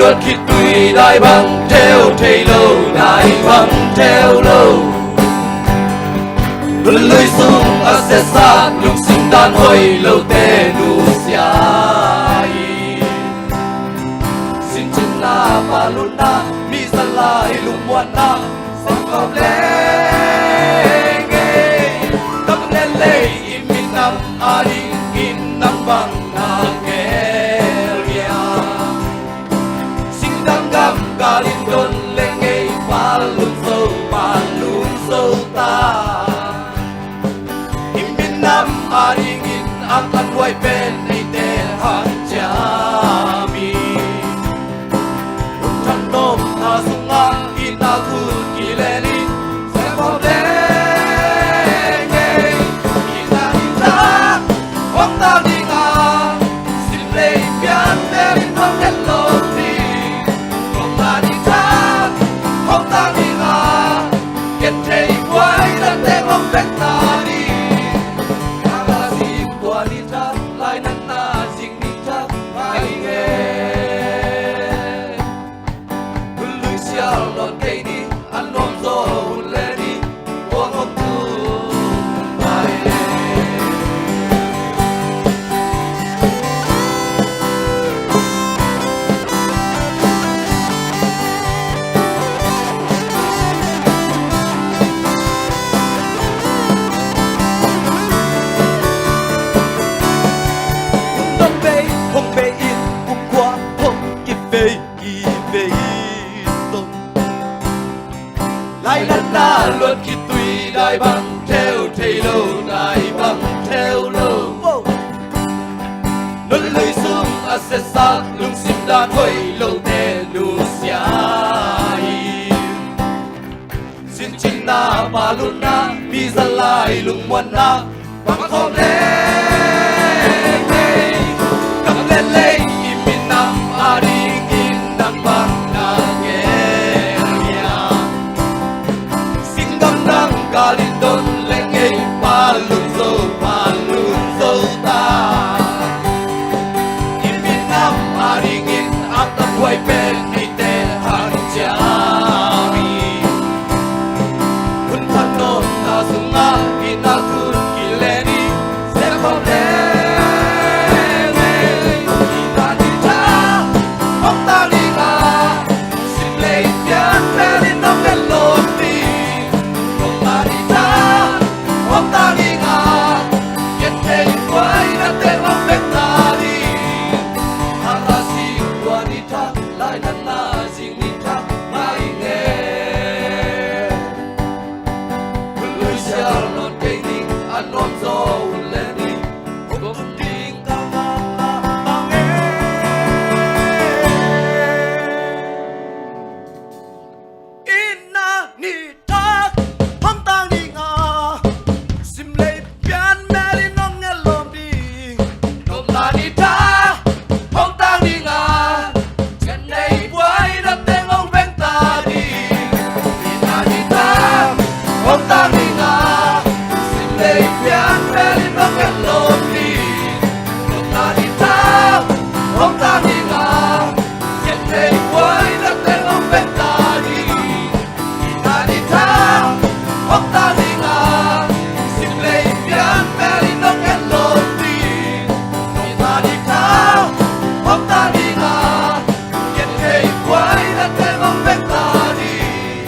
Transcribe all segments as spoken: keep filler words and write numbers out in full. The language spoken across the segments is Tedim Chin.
Khitui dai bang theu thei lo, dai bang theu lo. Lui sung a sesa, lungsim dan hoih lo te nusia hi. Sinchinna, palutna, mi zalai lungmuanna, sangkop leng ei. Tam lelei i minam a dingin nang bang na gel hia? Singdang gam galin don leng ei, palun zo, palun zo ta. I minam a dingin a kan huai pen eite hanciam hi. Hun thak nopna sungah i na khut kilen hi. Sep hop leng ei. I na ding thak hong tang ding a, sim lei pian melin hong nget lo ding. Hong na ding thak hong tang ding a, Ken thei buai na teng hong pek ta ding. Hang a zing tua ni thak, lai natna zing ni thak mai nge. Hun lui sial nawn kei ni, a nuam zaw hun le ni, tua hong tu mai nge. Hong bei, hong bei in, kum khua hong kivei, kivei song. Lai natna luan khitui dai bang theu thei lo, dai bang theu lo. Wow. Nun lui sung a sesa, lungsim dan hoih lo te nusia hi. Sinchinna, palutna, mi zalai lungmuanna, bang khawm leng ei. Kam lelei i minam a dingin nang bang na gel hia? Singdang dang galin don leng ei, palun zo, palun zo ta. I minam a dingin a kan huai pen eite hanciam hi. Hun thak nopna sungah i na khut kilen hi. Sep hop leng ei. I na ding thak hong tang ding a, sim lei pian melin hong nget lo ding. Hong na ding thak hong tang ding a, ken thei buai na teng hong pek ta ding. Hang a zing tua ni thak, lai natna zing ni thak mai nge. Hun lui sial nawn kei ni, a nuam zaw hun le ni, hong tung ding ka ngaklah bang e. I na ni thak hong tang ding a, sim lei pian melin hong nget lo ding. Nopna ni thak hong tang ding a, ken thei buai na teng hong pek ta ding. I na ni thak hong tang ding a, sim lei pian melin hong nget lo ding. Nopna ni thak hong tang ding a, ken thei buai na teng hong pek ta ding. I na ni thak hong tang ding a, sim lei pian melin hong nget lo ding. I na ni thak hong tang ding a, ken thei buai na teng hong pek ta ding.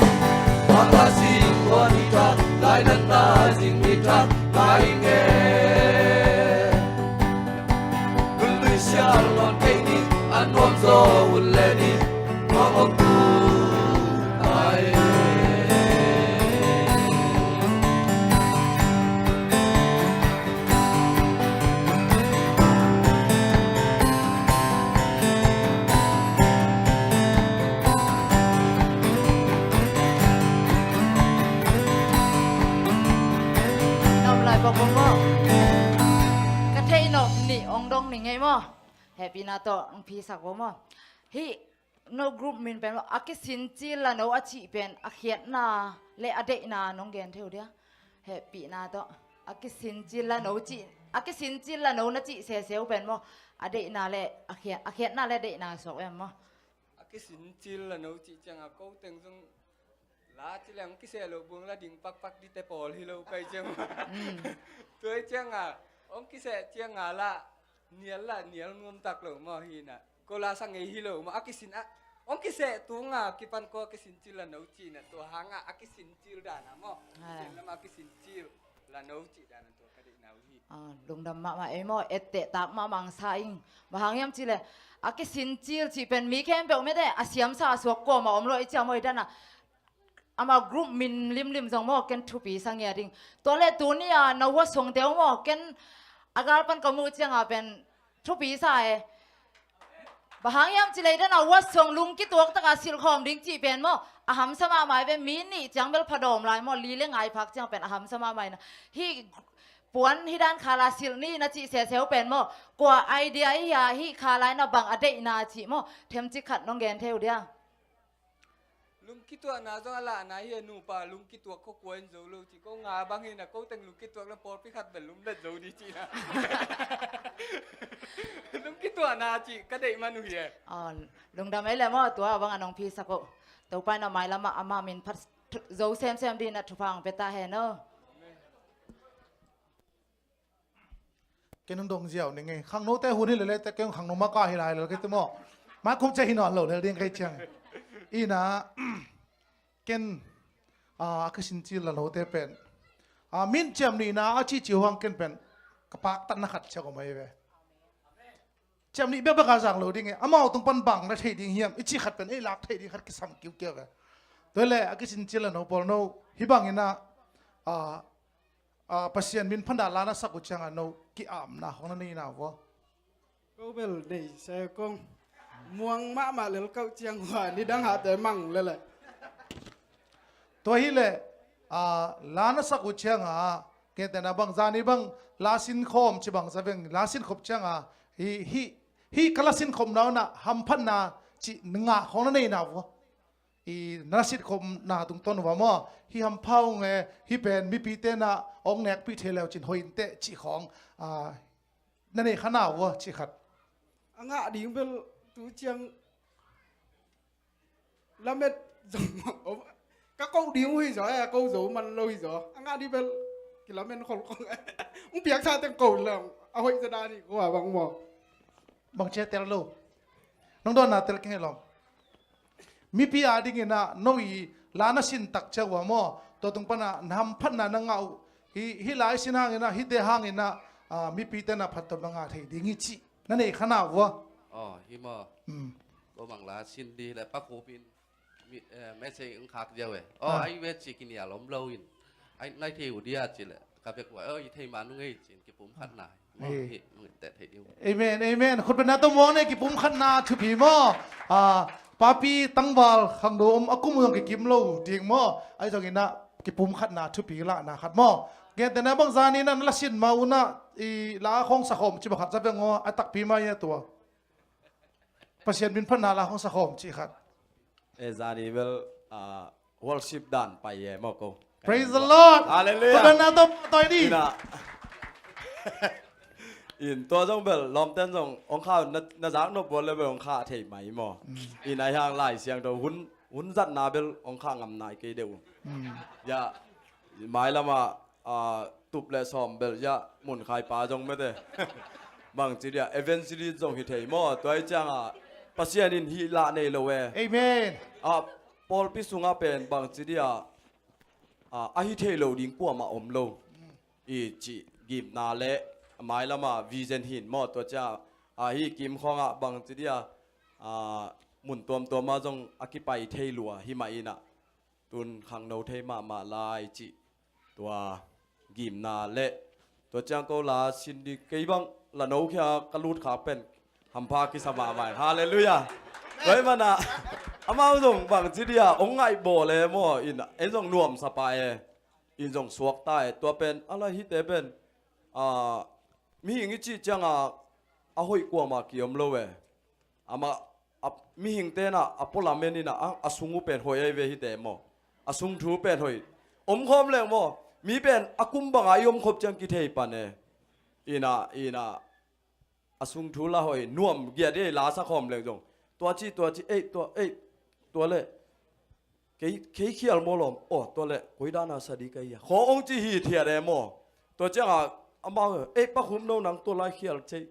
Hang a zing tua ni thak, lai natna zing ni thak mai nge. Hun lui sial nawn kei ni, a nuam zaw hun le ni, hong hong tu ai. Nop lai bawk bawk maw? Ka theih nop nih ong dong ning ei maw? Hehpihna tawh ong phisak bawk maw? Hih no group min pen maw, a kisin cil la no a cih pen a khiatna le a deihna nong gen theu dia. Hehpihna tawh a kisin cil la no cih, a kisin cil la no na cih seseu pen maw, a deihna le a khiat, a khiatna le a deihna sawk em maw? A Kisin cil la no cih cianga ko teng zong la ci leng kiseh lo buang la ding pakpak dite pawl hi lo pai ciang. Tua cianga ong kiseh cianga la nial la nial nuam tak lo maw hi na. Ko la sa ngei hi lo maw a kisin a ong kiseh tunga kipan ko a kisin cil la no cih na tua hanga a kisin cil dana maw. Kisin lama a kisin cil la no cih dana tua ka deih na uh hi. Lungdam mahmah ei maw etteh tak mahmah ang sa ing. Bang hang hiam cih leh a kisin cil cih pen mi khempeuh mete a siamsa a suak kuamah om lo i ciah maw i dana. Amau group min limlim zong maw ken thupi sa ngia ding. Tua leh tuni a na hua song deuh maw ken a gal pan ka muh cianga pen thupi sa e. Bang hang hiam cih leh i dana hua song lungkituak taka silkhawm ding cih pen maw a hamsa mahmah i ve mi nih ciang bel phadawm lai maw li le ngai phak ciang pen a hamsa mahmah i na. Hih puan hih dan khala silh ni na cih seseu pen maw kua idea i hia hih khala i na bang a deihna cih maw themcik khat nong gen thei uh dia. Lungkituahna zong a lahna hi a nupa lungkituak khokua in zo lo cih ko nga bang hi na ko teng lungkituak na pawlpi khat bel lumlet zo di cihna. Lungkituahna cih ka deih man uh hi e. Lungdam ei le maw tua bang a nong phisak uh. Topa in a mailamah ama min phat zo semsem di na thupha ang peta he no. Ken hong dong ziau ning ei khangnote hun hi lele te ken khangno maka hi lai lo kei te maw. Mai kum cia hi nawn lo lel ding kei ciang. Ina ken a kisin cil la note pen a min ciam nihna a cici huang ken pen ka paktatna khat cia ko mai ve. Ciam nih bekbek a zang lo ding e amau tung pan bang na thei ding hiam i ci khat pen ei lak thei ding khat kisam kiukiau ve. Tua le a kisin cil la no pawl no hi bangin a Pasian min phan dan la na sak uh cianga no ki-amna khong na nei na vua. Ko bel nei se kong muang mahmah lel kauh ciang hua ni dang hate mang lele. Tua hi le la na sak uh cianga kentena bang zani bang la sin khawm ci bang za veng la sin khop cianga hi hi hi ka la sin khop na una hamphatna ci ngah khong na nei na vua. I na sitkhopna tungtawn uh a maw hi hampha ung e hi pen mipi tenah ong nekpih thei leu cin hoih inteh cih khawng na nei kha na uh a cih khat. A ngah ding bel tu ciang lamet zong ka ko ding uh hi zaw e a ko zo man lo hi zaw a ngah ding bel kilamen kholkhol ung piaksa teng ko leng a hoih zadan hi ko a bang maw. Bang cia tel lo. Nong dawnna tel keng e lawm. Mipi a dinginah no i la na sin tak cia uh a maw tua tung panah na hamphatna na ngah uh. Hi lai sin hanginah hite hanginah mipi tenah phattuamna ngah thei ding hi cih na nei kha na uh a. Aw hi maw. Ko mang la sin di le pakupin message ang khak ziau e. Aw ai ve ci kinial om lo in ai ngai thei uh dia ci le ka bek uh a i thei ma nung ei cin kipum khatna. Amen, amen. Khutbetna tawh muang ne kipum khatna thupi maw. Papi tangval khangno om a kum zong kikim lo ding maw ai zonginah kipum khatna thupi lahna khat maw. Gentena bang zaninah na la sin ma unah i la khawng sakhawm ci bakhat za veng aw a takpi mai a tua. Pasian min phatna la khawng sakhawm ci khat. E zani bel worship dan pai e maw ko. Praise the Lord. Hallelujah. Ko dan na tom toi di. In tua zong bel lawmten zong ong kha na zak nop bual le bel ong kha thei mai maw. In ai hang lai siang tho hun hun zatna bel ong kha ngam nai kei deuh. Ya mai lama tup le sawm bel ya mun khai pa zong mete. Bangci dia evangelist zong hi thei maw tua i cianga Pasian in hi lah nei lo e. Amen. Pawlpi sunga pen bangci dia a hi thei lo ding kuamah om lo. I cih gimna le mai lama vision hin maw tua cia a hi kim khawngah bangci dia mun tuamtuama zong a kipai thei lua hi mah inah tun khangno thei mahmah lai cih tua gimna le tua ciang ko la sin di kei bang la no khia ka lut khak pen hampha kisa mahmah in halleluiah. Tua hi manah amau zong bangci dia ong ngaih bawl e maw in ei zong nuamsa pa e in zong suakta e tua pen a la hite pen mihing i cih cianga a hoih kuamah kiom lo e. Amah mihing tenah a pualam eninah a sung uh pen hoih ahi ve hite maw. A sung thu pen hoih omkhawm leng maw mi pen a kum banga i omkhop ciang kithei pan e. Inah inah a sung thu la hoih nuam giat ei la sakhawm leng zong Tua ci, tua ci, ei, tua, ei, tua le. Kei, kei khial maw lawm? Aw, tua le, koi dana sa ding ka hi a. Khawng hong ci hithiat e maw. Tua cianga, amau, ei, Pa Khum, no nang tua lai khial cei.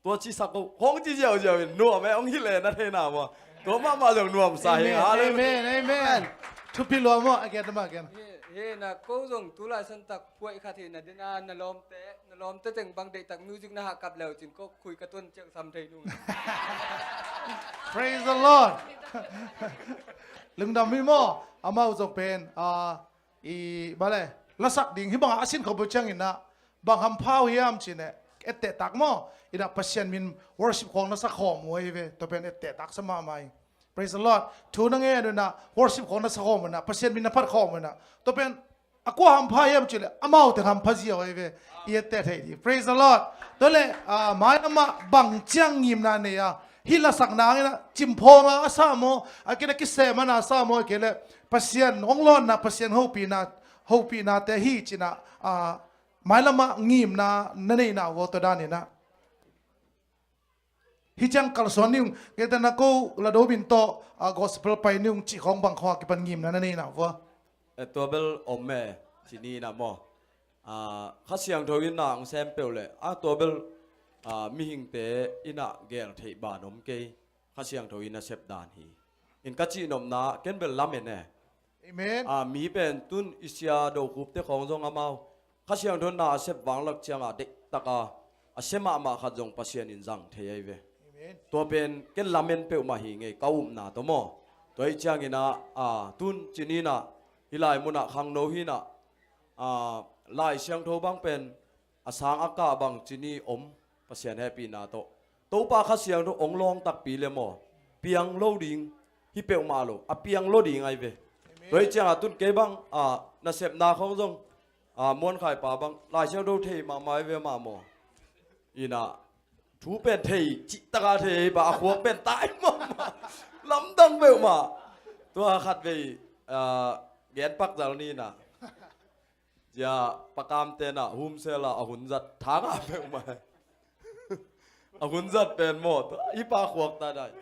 Tua ci sak ko, khawng ci ziauziau in, nuam e, hong hilh e, na theina maw. Tua mahmah zong nuamsa hi. Amen, hallelujah. Amen, amen. Thupi lua maw, a gen maw, a gen. Hi, hi na, ko zong tulai santak phuai khat hi na, dena, na lawmte, na lawmte teng bang deihtak music na hah kap leu cin, ko khui ka tuan ciang sam thei nung. Praise the Lord. Lungdam hi maw, amau zong pen, ah, i, bale, lasak ding, hih bangah a sin khawm uh ciangin ah, bang hampha uh hiam cih leh, etteh tak maw, in ah Pasian min worship khawng na sa khawm uh ahi ve, tua pen etteh tak sa mahmah hi. Praise the Lord. Thu na ngen un ah, worship khawng na sa khawm un ah, Pasian min na phat khawm un ah, tua pen a kua hampha hiam cih leh, amau teng hampha ziau ahi ve. I etteh thei ding. Praise the Lord. Tua leh, ah, mailam ah bang ciang ngimna nei a, hih lasakna in ah cimphawng a sa maw, a kei leh kisem a na sa maw, a kei leh Pasian hong lawnna, Pasian hopihna, hopihnate hi cih in ah, ah, mailam ah ngimna na neihna uh aw, tua dan in ah. Hih ciang kalsuan ni ung, kei tena ko la do bin tawh, ah, gospel pai ni ung cih khawng bang khawng a kipan ngimna na neihna uh aw. Eh, tua bel om e, ci ni na maw. Ah, Kha Siangtho in ah hong sem peuh leh, ah, tua bel, ah, mihingte in ah gel theih ban om kei. Kha Siangtho in a sep dan hi. In ka cihnopna, ken bel lamen e. Amen. Ah, mi pen tun i sia Do Khup te khawng zong amau Kha Siangtho na a sep vanglak cianga deihtak a, a sia mahmah khat zong Pasian in zang thei ahi ve. Amen. Tua pen ken lamen peuhmah hi ngei, ka upna tawh maw. Tua hi ciangin ah, ah, tun ci ni na, hih lai mun ah khangno hi na, ah, Lai Siangtho bang pen a sang a kah bang ci ni om, Pasian hehpihna tawh. Topa Kha Siangtho hong lawng takpi le maw, piang lo ding hi peuhmah lo, a piang lo ding ahi ve. Amen. Tua hi cianga tun kei bang, ah, nasepna khawng zong, ah, Muan Khai pa bang, Lai Siangtho thei mahmah ahi ve mah maw. In ah, thu pen thei, cih taka thei, ba a khuak pen tai mahmah. Lamdang peuhmah. Tua khat vei, ah, gen pak zal ni na. Zia Pa Kam te na, hum sel a, a hun zat, thang a peuhmah. A hun zat pen maw, tua, hih pa khuak ta dai.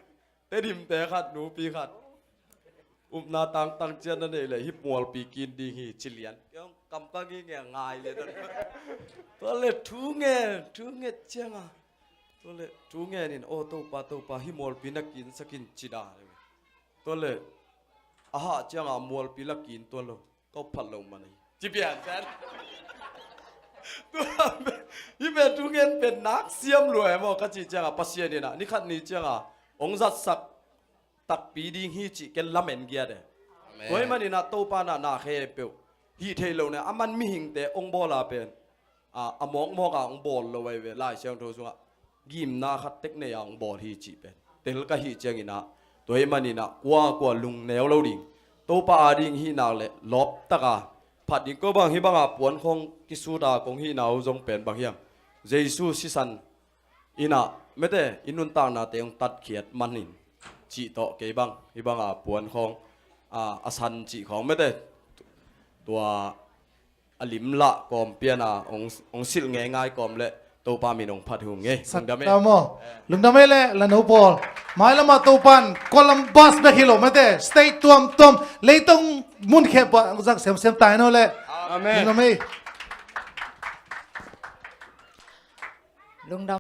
Tedim te khat, nupi khat. Upna tangtang cian na neih leh, hih mualpi kin ding hi, ci lian. Kei hong kam ka ngi nge ngai le ta. Tua leh thu ngen, thu nget cianga. Tua leh thu ngen in, aw Topa, Topa, hih mualpi na kinsak in ci dan. Tua leh, a hah cianga mualpi la kin tuan lo. Ka phat lo man hi. Ci pian san. Tua pen, hih pen thu ngen pen nak siam lua e maw, ka cih cianga Pasian in ah, ni khat ni cianga hong zatsak takpi ding hi cih ken lamen giat e. Amen. Tua ahih manin ah Topa na na khempeuh hih theih loh na, a man mihingte hong bawl a pen, a, a mawkmawk a hong bawl lo ahi ve, Lai Siangtho sungah gimna khat tek nei a hong bawl hi cih pen tel ka hih ciangin ah, tua ahih manin ah kuakua lungneu lo ding, Topa a ding hih nak leh lawptak a phat ding. Ko bang hih banga puan khawng kisut a kong hihna uh zong pen bang hiam, Jesu sisan in ah mete i nuntaknate hong tatkhiat manin cih tawh kei bang hih banga puan khawng, a, a san cih khawng mete tua a lim lah kawm pian a hong, hong silh ngeingai kawm leh Topa min hong phat hi ung e. Lungdam e. Lungdam e leh la no pawl. Mailam ah Topan Columbus bek hi lo mete, state tuamtuam, leitung mun khempeuh ah hong zang semsem ta hen aw leh. Amen. Lungdam e. Lungdam.